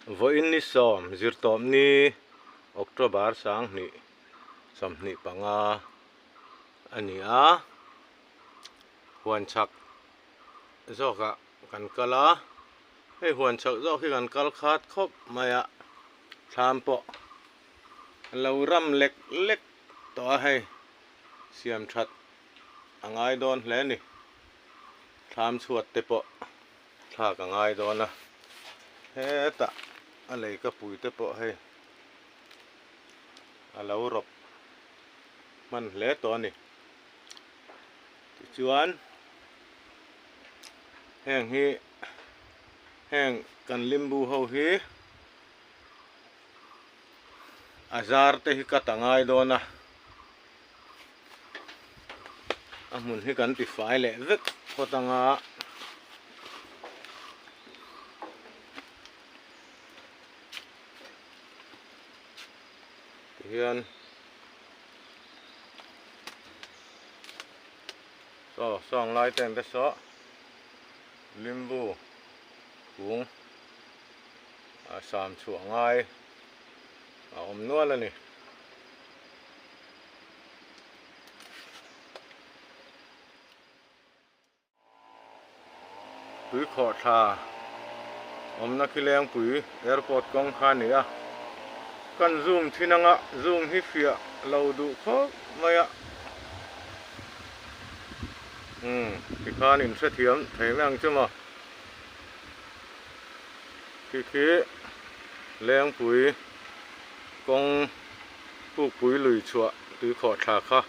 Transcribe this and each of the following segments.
Vawiin ni sawm zirtawp ni October sanghnih 25 a ni a, huan chhak zawkah kan kal a, hei huan chhak zawk hi kan kal khat khawp mai a, thlam pawh a lo ram lek lek tawh a hei siam that a ngai dawn hle a ni, thlam chhuat te pawh. Thlak a ngai dawn a, hetah a lei ka pui te pawh hei a lo rawp hman hle tawh a ni. Tichuan heng hi heng kan limbu ho hi a zar te hi cut a ngai dawn a, a hmun hi kan ti fai leh vek phawt anga tihian saw sawng lai te ang te saw limbu kung a sam chhuah ngai a awm nual a ni. Tui khawh thla awmna khi Lengpui airport kawng kha a ni a, kan zoom thin anga zoom hi fiah lo duh khawp mai a, umm tikhan in hrethiam thei mai ang chu maw. Khi khi Lengpui kawng pukpui lui chhuah tui khawh thla kha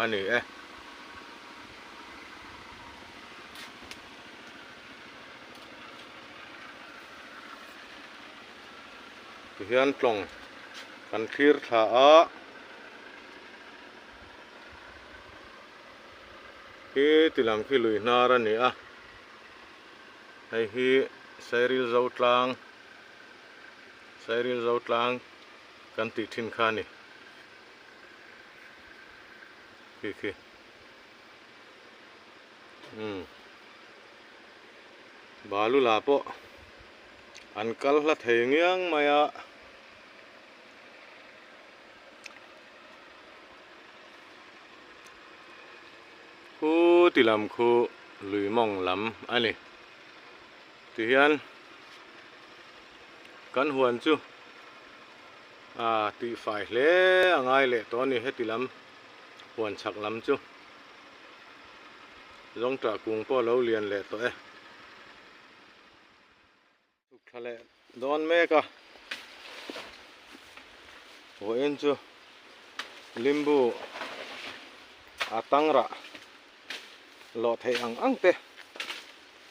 a ni e. Tihian tlawng kan thlir thla a. Khi ti lam khi lui hnar a ni a. Hei hi Sairil zo tlang Sairil zo tlang kan tih thin kha a ni. Khi khi. Umm. Balu la pawh an kal hla thei ngiang mai a. Khu ti lam khu lui mawng lam a ni. Tihian kan huan chu a tihfai hle a ngai leh tawh a ni heti lam huan chhak lam chu zawngṭah kung pawh a lo lian leh tawh e. Chhuk thla leh dawn mek a, vawiin chu limbu a tang rah lawh theih ang ang te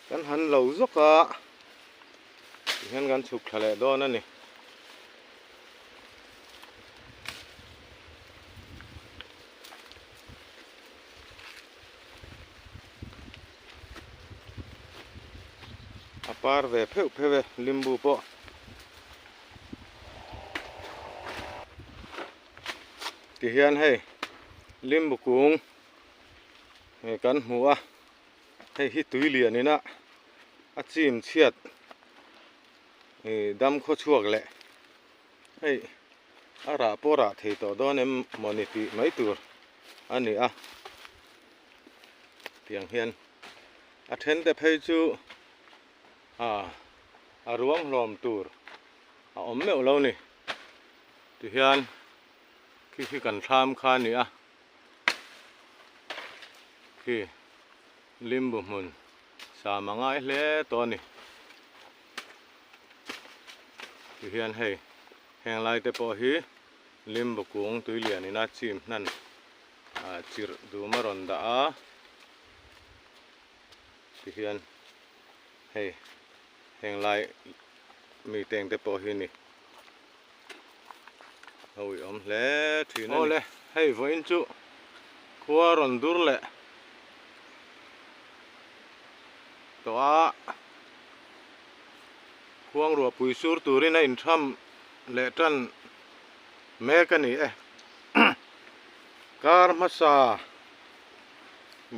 kan han lo zawk a tihian kan chhuk thla leh dawn a ni. A par ve pheuh pheuh e limbu pawh. Tihian hei limbu kung hei kan hmu a hei hi tui lian ina a chim chhiat ih dam khaw chhuak leh hei a rah pawh rah thei tawh dawn em mawni tih mai tur a ni a. Tiang hian a then te phei chu ah a ruang hlawm tur a awm meuh lo ni tihian khi khi kan thlam kha a ni a khi limbu hmun sam a ngai hle tawh a ni tihian hei heng lai te pawh hi limbu kung tui lian in a chim hnan. Ah chirh dum a rawn dah a tihian hei heng lai mi teng te pawh hi ni a ui awm hle thin a ni. Awle hei vawiin chu khua rawn dur leh tawh a khuang ruahpui sur turin a intham leh tan mek a ni e. Kar hmasa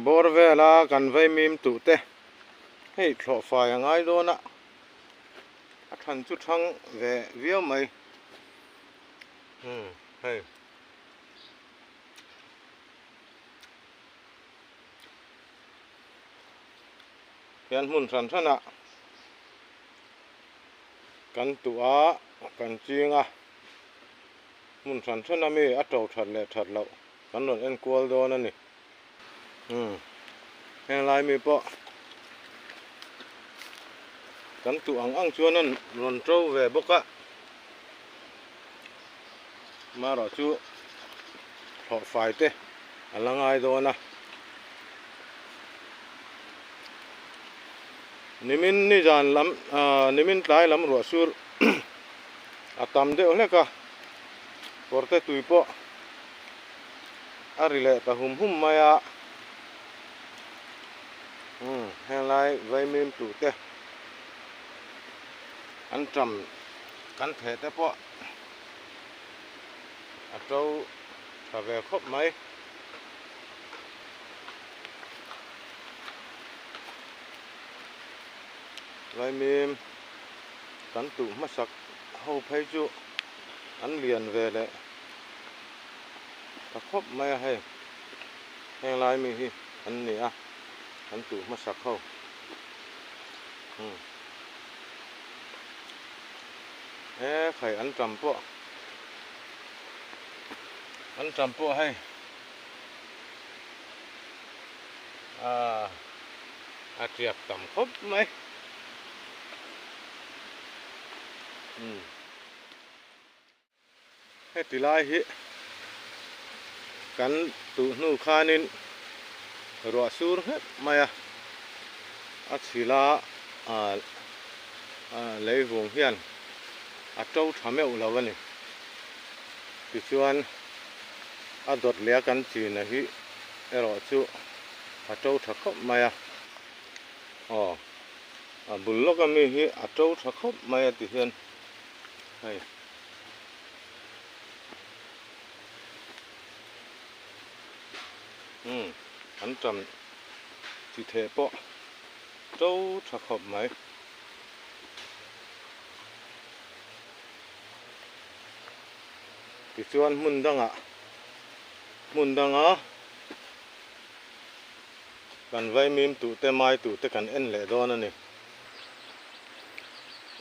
bawr vela kan vaimim tuh te hei thlawh fai a ngai dawn a, A than chu thang ve viau mai. Umm hei. Hian hmun hran hranah kan tuh a, kan ching a, hmun hran hran ami a to that leh that loh kan rawn en kual dawn a ni. Umm heng lai mi pawh kan tuh ang ang chuan an rawn to ve bawk a, amaherawhchu thlawh fai te a la ngai dawn a. Nimin nizan lam ahh nimin tlai lam ruah sur a tam deuh hlek a, kawr te tui pawh a ri leh ta hum hum mai a, umm henglai vaimim tuh te an tam kan theh te pawh a to tha ve khawp mai. Vaimim kan tuh hmasak ho phei chu an lian ve leh ta khawp mai a hei heng lai mi hi an ni a kan tuh hmasak ho e khai an tam pawh an tam pawh hei ah a tiak tam khawp mai umm heti lai hi kan tuh hnu khanin ruah sur nghet mai a a chhila ah leivung hian a to tha meuh lo a ni tichuan a dawt leh a kan chin a hi erawh chu a to tha khawp mai a aw a bul lawk ami hi a to tha khawp mai a ti hian hei umm an tam chi theh pawh to tha khawp mai. Tichuan hmun dangah hmun danga kan vaimim tuh te mai tuh te kan en leh dawn a ni.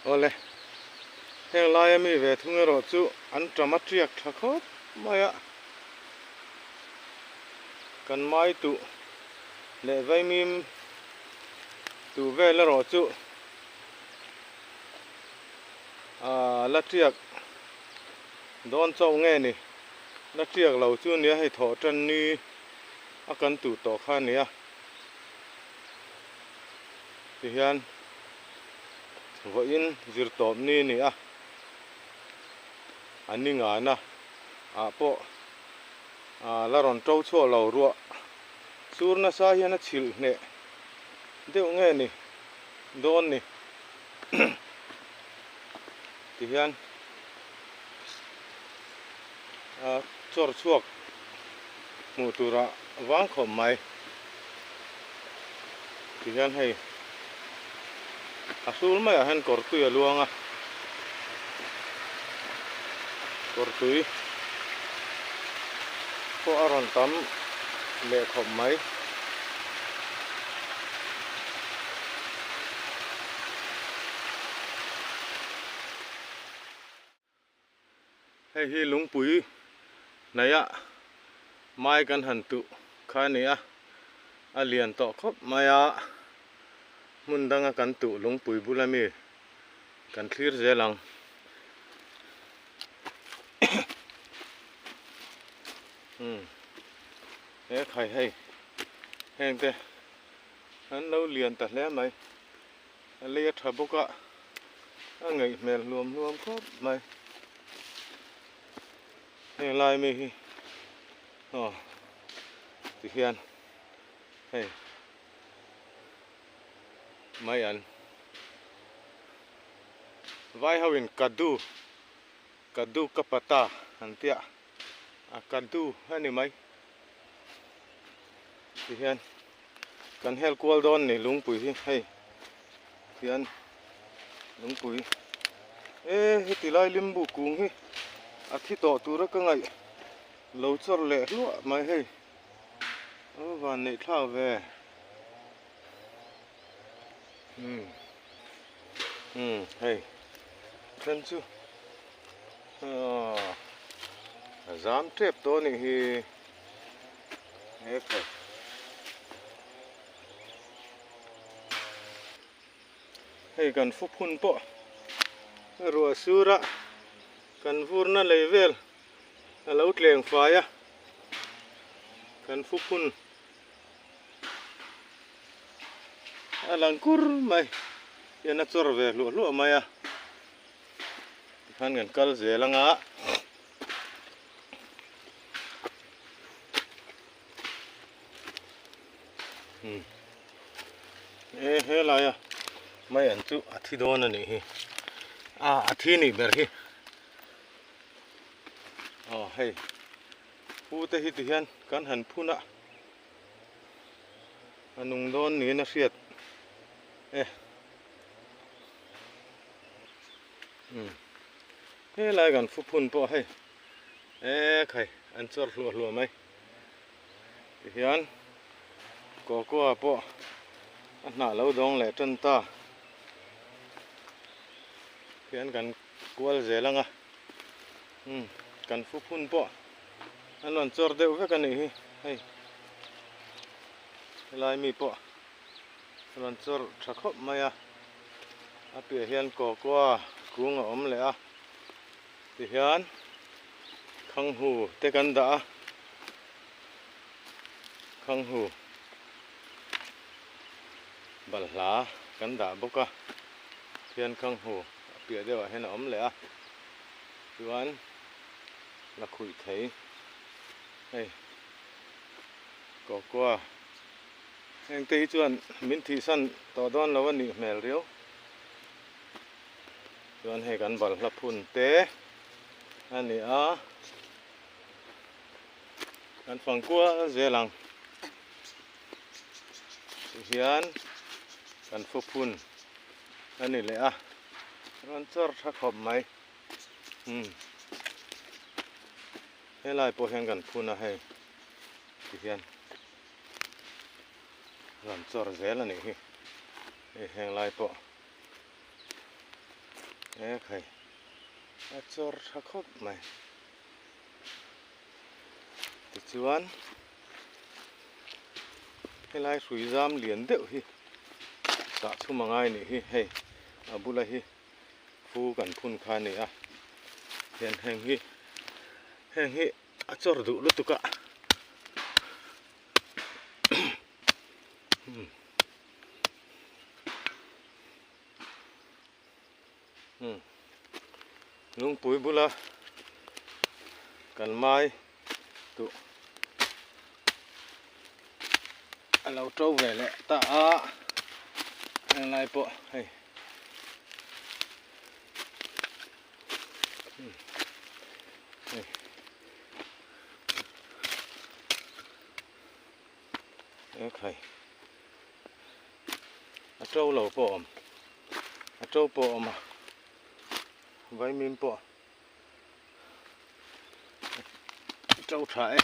Awle, heng laia mi ve thung erawh chu an tam a tiak tha khawp mai a, kan mai tuh leh vaimim tuh vel erawh chu Aaa la tiak dawn chauh nge ni? La tiak lo chu nia hei thawh tan ni a kan tuh tawh kha nia. Tihian vawiin zir tawp ni ni a, a ni ngana ah pawh aa la rawn to chhuah lo ruah sur nasa hian a chhilh hneh deuh nge ni dawn ni. Tihian chawr chhuak hmuh tura vang khawp mai. Tihian hei a hrul maiah hian kawr tui a luang a, kawr tui pawh a rawn tam leh khawp mai. Hei hi lungpui hnaih mai kan han tuh kha a ni a, a lian tawh khawp mai a, hmun danga kan tuh lungpui bula mi kan thlir zel ang. He khai hei heng te an lo lian ta hle mai a lei a tha bawk a a ngaih hmel hluam hluam khawp mai heng lai mi hi aw ti hian hei mai an vai ho in kadu kadu ka pata an tia. A ka du a ni mai tihian kan hel kual dawn ni lungpui hi hei hian lungpui. E heti lai limbu kung hi a thi tawh tura ka ngaih lo chawr leh hluah mai hei. A va van neih thlak ve. Umm umm hei then chu aw a zam tep tawh a nih hi he. Hei kan fu phun pawh ruah sur a kan vurna lei vel a lo tleng fai a kan fu phun a lang kur mai hian a chawr ve hluah hluah mai a tikhan kan kal zel anga. E helai a mai an chu a thi dawn a nih hi a a thi nih ber hi aw hei pu te hi ti hian kan han phun a a nung dawn niin a hriat e umm helai kan fu phun pawh hei e khai an chawr hluah hluah mai. Tihian cocoa pawh a hnah lo dawng leh tan ta. Tihian kan kual zel ang a, umm kan fu phun pawh an rawn chawr deuh vek a nih hi hei helai mi pawh a rawn chawr tha khawp mai a, a piah hian cocoa kung a awm leh a. Tihian Khanghu te kan dah a, Khanghu balhla kan dah bawk a, tihian Khanghu a piah deuhah hian a awm leh a, chuan la khuih thei hei cocoa heng te hi chuan min thihsan tawh dawn lo a nih hmel riau. Chuan hei kan balhla phun te a ni a, kan fang kual zel ang tihian kan fu phun a ni leh a, rawn chawr tha khawp mai umm helai pawh hian kan phun a hei tihian rawn chawr zel a nih hi hei heng lai pawh. E khai a chawr tha khawp mai tichuan helai hrui zam lian deuh hi tah chhum a ngai nih hi hei a bula hi fu kan phun kha a ni a hian heng hi heng hi a chawr duh lutuk a. Lungpui bula kan mai duh a lo to ve leh ta a englai pawh hei hei. E khai a to lo pawh a awm a to pawh a awm a vaimim pawh a to tha e.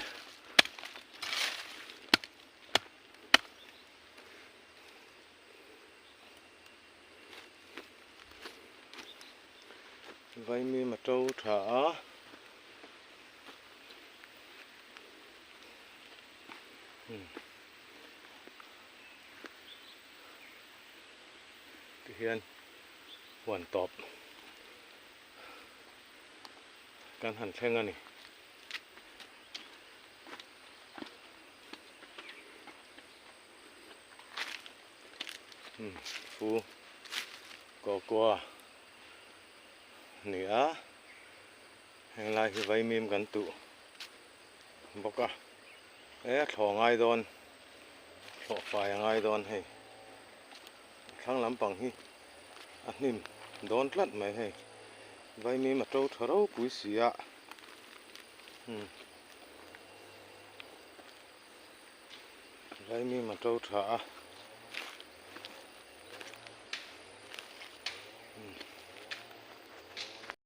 Vaimim a to tha a. Tihian huan tawp kan han thleng a ni. Fu cocoa a ni a henglai hi vaimim kan tuh. bawk a e thlawh a ngai dawn thlawh fai a ngai dawn hei a thlang lampang hi a hnim dawn tlat mai hei vaimim a to tha ropui si a umm vaimim a to tha a.